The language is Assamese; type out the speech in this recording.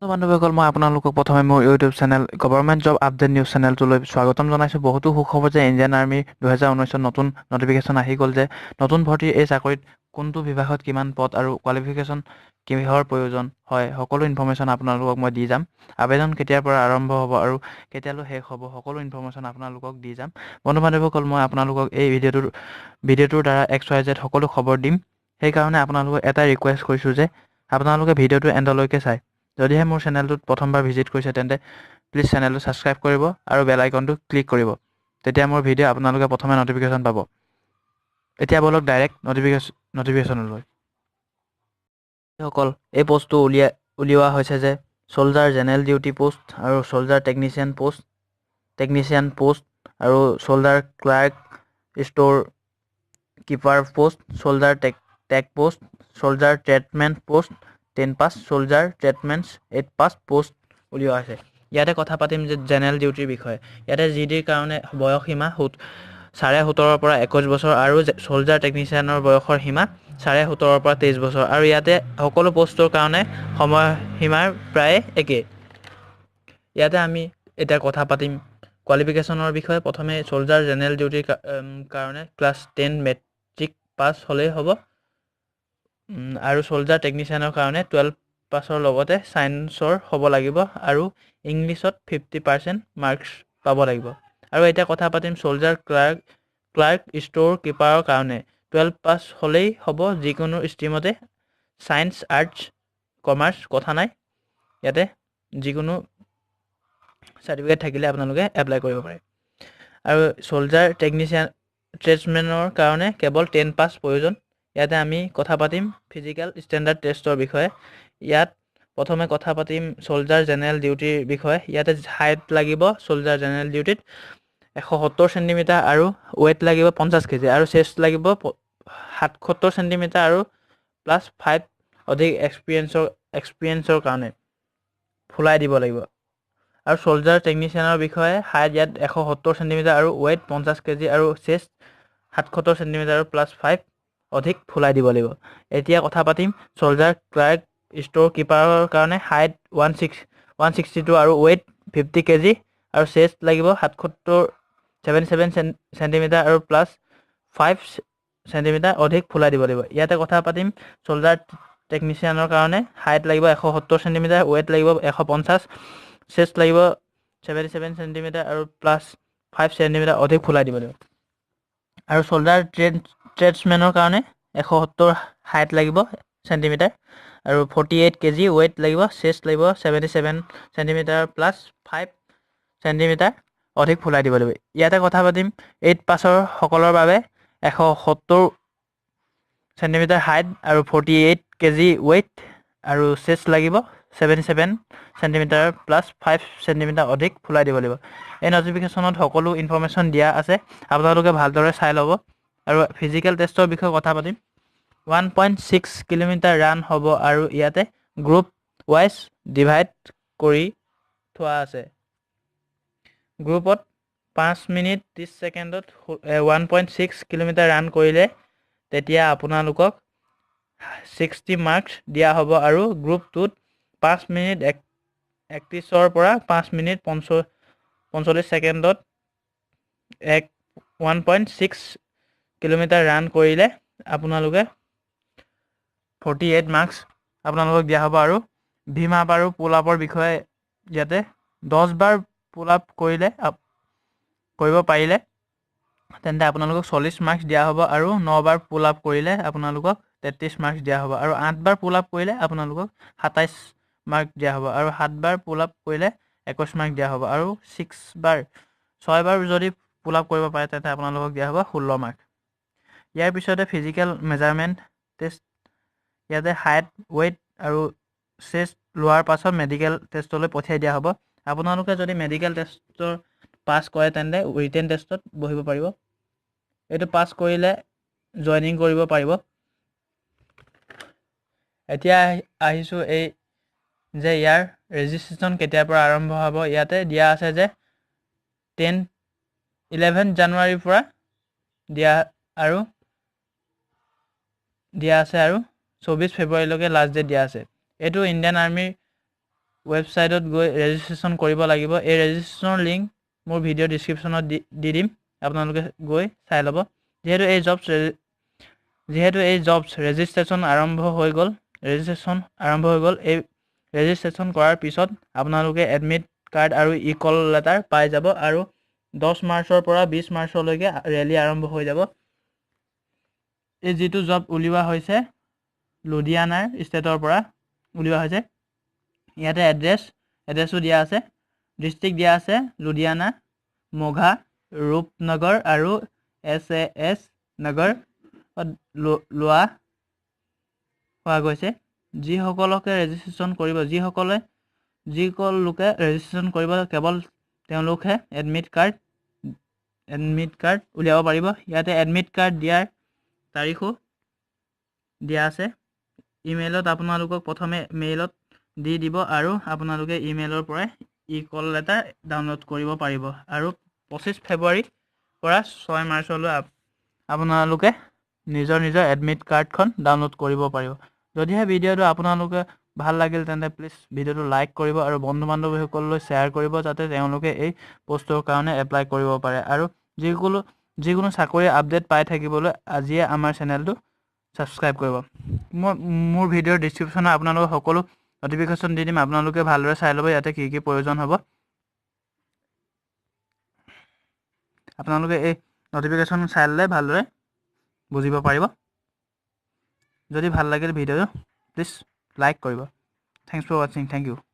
বন্ধুসকল, মই আপোনালোকক প্ৰথমে মোৰ YouTube channel government job update news চেনেলটোলৈ স্বাগতম জনাইছোঁ। বহুতো সুখবৰ যে ইণ্ডিয়ান আৰ্মিৰ 2019ত নতুন নটিফিকেশ্যন আহি গ'ল যে নতুন ভৰ্তিৰ এই চাকৰিত কোনটো বিভাগত কিমান পদ আৰু কোৱালিফিকেশ্যন কিহৰ প্ৰয়োজন হয়, সকলো ইনফৰ্মেশ্যন আপোনালোকক মই দি যাম। আবেদন কেতিয়াৰ পৰা আৰম্ভ হ'ব আৰু কেতিয়ালৈ শেষ হ'ব, সকলো ইনফৰ্মেশ্যন আপোনালোকক দি যাম। বন্ধু বান্ধৱীসকল, মই আপোনালোকক এই ভিডিঅ'টোৰ দ্বাৰা এক্স ৱাই জেড সকলো খবৰ দিম। সেইকাৰণে আপোনালোকক এটা ৰিকুৱেষ্ট কৰিছোঁ যে আপোনালোকে ভিডিঅ'টো এণ্ডলৈকে চায়। যদিহে মোৰ চেনেলটোত প্ৰথমবাৰ ভিজিট কৰিছে, তেন্তে প্লিজ চেনেলটো ছাবস্ক্ৰাইব কৰিব আৰু বেল আইকনটো ক্লিক কৰিব। তেতিয়া মোৰ ভিডিঅ' আপোনালোকে প্ৰথমে নটিফিকেশ্যন পাব। এতিয়া ব'লক ডাইৰেক্ট নটিফিকেশ্যনলৈ। সকল এই পষ্টটো উলিওৱা হৈছে যে চ'লজাৰ জেনেৰেল ডিউটি পোষ্ট আৰু চ'লজাৰ টেকনিচিয়ান পোষ্ট আৰু soldier clerk store keeper post, soldier tech post, soldier tradesman post 10 pass, soldier tradesmen 8 pass post উলিওৱা হৈছে। ইয়াতে কথা পাতিম যে জেনেৰেল ডিউটিৰ বিষয়ে। ইয়াতে জি ডিৰ কাৰণে বয়স সীমা 17.5ৰ পৰা 21 বছৰ আৰু চ'লজাৰ টেকনিচিয়ানৰ বয়সৰ সীমা 17.5ৰ পৰা 23 বছৰ। আৰু ইয়াতে সকলো পষ্টৰ কাৰণে সময়সীমাৰ প্ৰায় একেই। ইয়াতে আমি এতিয়া কথা পাতিম কোৱালিফিকেশ্যনৰ বিষয়ে। প্ৰথমে চ'লজাৰ জেনেৰেল ডিউটিৰ কাৰণে ক্লাছ 10 মেট্ৰিক পাছ হ'লেই হ'ব আৰু চ'লজাৰ টেকনিচিয়ানৰ কাৰণে 12 পাছৰ লগতে ছায়েন্সৰ হ'ব লাগিব আৰু ইংলিছত 50% মাৰ্কছ পাব লাগিব। আৰু এতিয়া কথা পাতিম চ'লজাৰ ক্লাৰ্ক ষ্ট'ৰ কিপাৰৰ কাৰণে 12 পাছ হ'লেই হ'ব, যিকোনো ষ্ট্ৰীমতে, ছায়েন্স, আৰ্টছ, কমাৰ্চ কথা নাই। ইয়াতে যিকোনো চাৰ্টিফিকেট থাকিলে আপোনালোকে এপ্লাই কৰিব পাৰে। আৰু চ'লজাৰ টেকনিচিয়ান ট্ৰেডছমেনৰ কাৰণে কেৱল 10 পাছ প্ৰয়োজন। ইয়াতে আমি কথা পাতিম ফিজিকেল ষ্টেণ্ডাৰ্ড টেষ্টৰ বিষয়ে। ইয়াত প্ৰথমে কথা পাতিম চ'লজাৰ জেনেৰেল ডিউটিৰ বিষয়ে। ইয়াতে হাইট লাগিব চ'লজাৰ জেনেৰেল ডিউটিত 170 চেণ্টিমিটাৰ আৰু ৱেইট লাগিব 50 কেজি আৰু চেষ্ট লাগিব 77 চেণ্টিমিটাৰ আৰু প্লাছ 5 অধিক এক্সপিৰিয়েঞ্চৰ কাৰণে ফুলাই দিব লাগিব। আৰু চ'লজাৰ টেকনিচিয়ানৰ বিষয়ে হাইট ইয়াত 170 চেণ্টিমিটাৰ আৰু ৱেইট 50 কেজি আৰু চেষ্ট 77 চেণ্টিমিটাৰ আৰু প্লাছ 5 অধিক ফুলাই দিব লাগিব। এতিয়া কথা পাতিম চ'লজাৰ ক্লাৰ্ক ষ্ট'ৰ কিপাৰৰ কাৰণে হাইট 162 আৰু ৱেইট 50 কেজি আৰু চেষ্ট লাগিব 77 চেণ্টিমিটাৰ আৰু প্লাছ 5 চেণ্টিমিটাৰ অধিক ফুলাই দিব লাগিব। ইয়াতে কথা পাতিম চ'লজাৰ টেকনিচিয়ানৰ কাৰণে হাইট লাগিব 170 চেণ্টিমিটাৰ, ৱেইট লাগিব 150, চেষ্ট লাগিব 77 চেণ্টিমিটাৰ আৰু প্লাছ 5 চেণ্টিমিটাৰ অধিক ফুলাই দিব লাগিব। আৰু চ'লজাৰ ট্ৰেডছমেনৰ কাৰণে 170 হাইট লাগিব চেণ্টিমিটাৰ আৰু 48 কেজি ৱেইট লাগিব, চেষ্ট লাগিব 77 centimetre plus 5 centimetre অধিক ফুলাই দিব লাগিব। ইয়াতে কথা পাতিম 8 পাছৰ সকলৰ বাবে 170 চেণ্টিমিটাৰ হাইট আৰু 48 কেজি ৱেইট আৰু চেষ্ট লাগিব 77 centimetre plus 5 centimetre অধিক ফুলাই দিব লাগিব। এই নটিফিকেশ্যনত সকলো ইনফৰ্মেশ্যন দিয়া আছে, আপোনালোকে ভালদৰে চাই ল'ব। আৰু ফিজিকেল টেষ্টৰ বিষয়ে কথা পাতিম। 1.6 কিলোমিটাৰ ৰান হ'ব আৰু ইয়াতে গ্ৰুপ ৱাইজ ডিভাইড কৰি থোৱা আছে। গ্ৰুপত 5 মিনিট 30 ছেকেণ্ডত 1.6 কিলোমিটাৰ ৰান কৰিলে তেতিয়া আপোনালোকক 60 মাৰ্কছ দিয়া হ'ব। আৰু গ্ৰুপ টুত 5 মিনিট 31ৰ পৰা 5 মিনিট 45 ছেকেণ্ডত 1.6 কিলোমিটাৰ ৰান কৰিলে আপোনালোকে 48 মাৰ্কছ আপোনালোকক দিয়া হ'ব। আৰু ভীম আপ আৰু পুল আপৰ বিষয়ে ইয়াতে 10 বাৰ পুল আপ কৰিব পাৰিলে তেন্তে আপোনালোকক 40 মাৰ্কছ দিয়া হ'ব আৰু নবাৰ পুল আপ কৰিলে আপোনালোকক 33 মাৰ্কছ দিয়া হ'ব আৰু আঠবাৰ পুল আপ কৰিলে আপোনালোকক 27 মাৰ্ক দিয়া হ'ব আৰু সাতবাৰ পুল আপ কৰিলে 21 মাৰ্ক দিয়া হ'ব আৰু ছিক্স বাৰ, ছয়বাৰ যদি পুল আপ কৰিব পাৰে, তেন্তে আপোনালোকক দিয়া হ'ব 16 মাৰ্ক। ইয়াৰ পিছতে ফিজিকেল মেজাৰমেণ্ট টেষ্ট। ইয়াতে হাইট, ৱেইট আৰু চেষ্ট লোৱাৰ পাছত মেডিকেল টেষ্টলৈ পঠিয়াই দিয়া হ'ব। আপোনালোকে যদি মেডিকেল টেষ্টৰ পাছ কৰে, তেন্তে ৰিটেন টেষ্টত বহিব পাৰিব। এইটো পাছ কৰিলে জইনিং কৰিব পাৰিব। এতিয়া আহিছোঁ এই যে ইয়াৰ ৰেজিষ্ট্ৰেশ্যন কেতিয়াৰ পৰা আৰম্ভ হ'ব। ইয়াতে দিয়া আছে যে 10, 11 জানুৱাৰীৰ পৰা দিয়া আছে আৰু 24 ফেব্ৰুৱাৰীলৈকে লাষ্ট ডেট দিয়া আছে। এইটো ইণ্ডিয়ান আৰ্মিৰ ৱেবছাইটত গৈ ৰেজিষ্ট্ৰেশ্যন কৰিব লাগিব। এই ৰেজিষ্ট্ৰেশ্যনৰ লিংক মোৰ ভিডিঅ' ডিছক্ৰিপশ্যনত দি দিম, আপোনালোকে গৈ চাই ল'ব। যিহেতু এই জবছ ৰেজিষ্ট্ৰেশ্যন আৰম্ভ হৈ গ'ল, এই ৰেজিষ্ট্ৰেশ্যন কৰাৰ পিছত আপোনালোকে এডমিট কাৰ্ড আৰু ই কল লেটাৰ পাই যাব আৰু 10 মাৰ্চৰ পৰা 20 মাৰ্চলৈকে ৰেলী আৰম্ভ হৈ যাব। এই যিটো জব উলিওৱা হৈছে লুধিয়ানাৰ ষ্টেটৰ পৰা উলিওৱা হৈছে। ইয়াতে এড্ৰেছো দিয়া আছে, ডিষ্ট্ৰিক্ট দিয়া আছে লুধিয়ানা, মঘা, ৰূপনগৰ আৰু SAS নগৰ লোৱা হোৱা গৈছে। যিসকলকে ৰেজিষ্ট্ৰেশ্যন কৰিব, যিসকল লোকে ৰেজিষ্ট্ৰেশ্যন কৰিব কেৱল তেওঁলোকহে এডমিট কাৰ্ড উলিয়াব পাৰিব। ইয়াতে এডমিট কাৰ্ড দিয়াৰ তাৰিখো দিয়া আছে। ইমেইলত আপোনালোকক প্ৰথমে মেইলত দি দিব আৰু আপোনালোকে ইমেইলৰ পৰাই ই কল লেটাৰ ডাউনলোড কৰিব পাৰিব। আৰু 25 ফেব্ৰুৱাৰীৰ পৰা 6 মাৰ্চলৈ আপোনালোকে নিজৰ নিজৰ এডমিট কাৰ্ডখন ডাউনলোড কৰিব পাৰিব। যদিহে ভিডিঅ'টো আপোনালোকে ভাল লাগিল তেন্তে প্লিজ ভিডিঅ'টো লাইক কৰিব আৰু বন্ধু বান্ধৱীসকললৈ শ্বেয়াৰ কৰিব, যাতে তেওঁলোকে এই পষ্টৰ কাৰণে এপ্লাই কৰিব পাৰে। আৰু যিকোনো চাকৰিৰ আপডেট পাই থাকিবলৈ আজিয়ে আমাৰ চেনেলটো ছাবস্ক্ৰাইব কৰিব। মই মোৰ ভিডিঅ'ৰ ডিছক্ৰিপশ্যনত আপোনালোকক সকলো নটিফিকেশ্যন দি দিম, আপোনালোকে ভালদৰে চাই ল'ব ইয়াতে কি কি প্ৰয়োজন হ'ব। আপোনালোকে এই নটিফিকেশ্যন চাই ল'লে ভালদৰে বুজিব পাৰিব। যদি ভাল লাগিল ভিডিঅ'টো প্লিজ লাইক কৰিব। Thanks for watching, thank you.